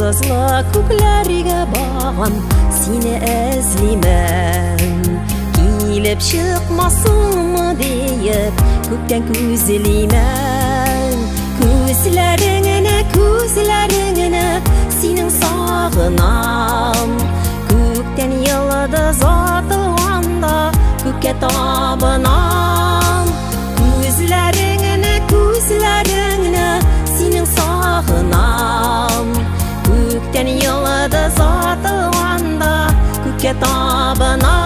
Йолдызлы күкләргә багам, сине эзлимен. Килеп чыкмасыңмы диеп, күктән күзлимен. Күзләреңне, күзләреңне синең сагынам. Күктән йолдыз атылганда, күккә табынам. Күзләреңне, күзләреңне синең сагынам. Күктән йолдыз атылганда, күккә табынам.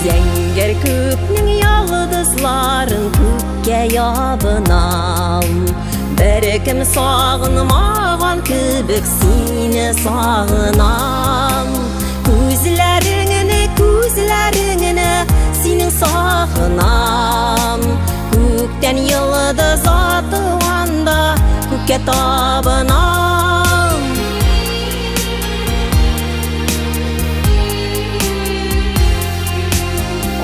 Зәңгәр күкнең йолдызларын күккә ябынам. Беркем сагынмаган кебек сине сагынам. Күзләреңне, күзләреңне синең сагынам. Күктән йолдыз атылганда, күккә табынам.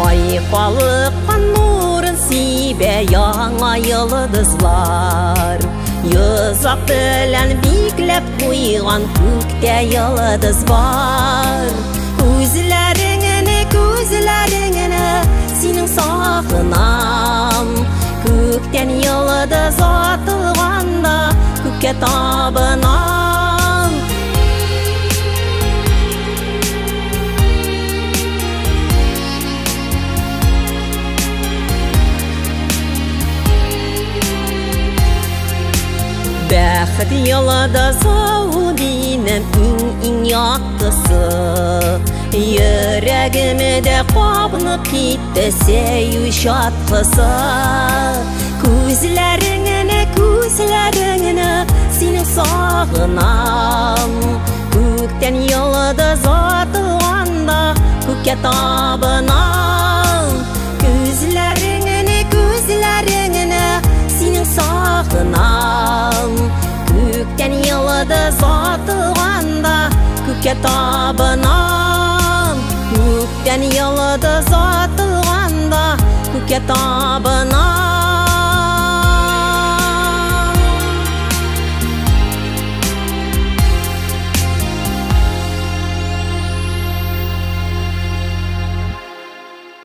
Ай калыккан нурын сибә яңа йолдызлар. Йозак белән бикләп куйган күктә йолдыз бар. Күзләреңне, күзләреңне синең сагынам. Күктән йолдыз атылганда, күккә табынам. Бәхет йолдызы ул минем иң-иң яктысы. Йөрәгемдә кабынып китте сөю чаткысы. Күзләреңне, күзләреңне синең сагынам. Күктән йолдыз атылганда, күккә табынам. Күзләреңне, күзләреңне синең сагынам. Күктән йолдыз атылганда, күккә табынам. Күктән йолдыз атылганда, күккә табынам.